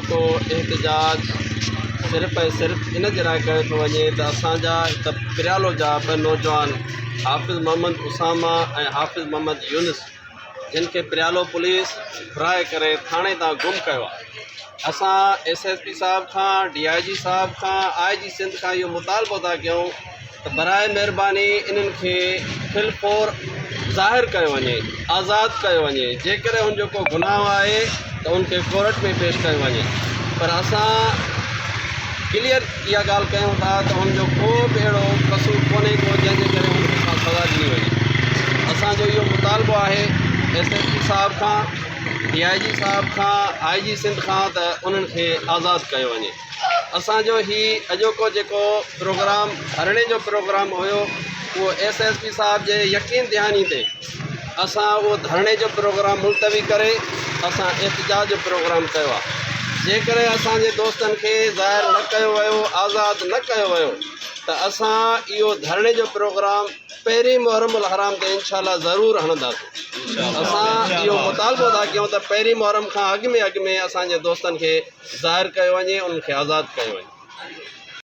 اڄوڪو احتجاج صرف ۽ صرف ان جي لاء ڪيو ٿو وڃي ته اسان جا هت پريالو جا ٻه نوجوان حافظ محمد اسامه ۽ حافظ محمد يونس جن کي پريالو پوليس گهرائي ڪري ٿاڻي تان گم ڪيو آهي اسان ايس ايس پي صاحب کان ڊي I جي صاحب کان آء جي سنڌ کان اهو مطالبو ٿا ڪيون ته براء مهرباني انهن کي في الفور ظاهر ڪيو وڃي، آزاد ڪيو وڃي، جيڪڏهن هن جو ڪو گناهه آهي ته ان کي ڪورٽ ۾ پيش ڪيو وڃي پر اسان ڪليئر اها ڳالهه ڪيون ٿا ته هن جو ڪو به اهڙو قصور ڪونهي ڪو جنهن جي ڪري هن کي ڪا سزا ڏني وڃي. اسان جو اهو مطالبو آهي ايس ايس پي صاحب کان، ڊي I جي صاحب کان، آء جي سنڌ کان ته انهن کي آزاد ڪيو وڃي. اسان جو هي اڄوڪو جيڪو پروگرام ڌرڻي جو پروگرام هيو اهو ايس ايس پي صاحب جي يقين دهاني تي اسان اهو ڌرڻي جو پروگرام ملتوي ڪري اسان احتجاج جو پروگرام ڪيو آهي جيڪڏهن اسان جي دوستن کي ظاهر نه ڪيو ويو آزاد نه ڪيو ويو ته اسان اهو ڌرڻي جو پروگرام پهرين محرم الحرام تي انشاء الله ضرور هڻنداسون اسان اهو مطالبو ٿا ڪيون ته پهرين محرم کان اڳ ۾ اڳ ۾ اسان جي دوستن کي ظاهر ڪيو وڃي انهن کي آزاد ڪيو وڃي.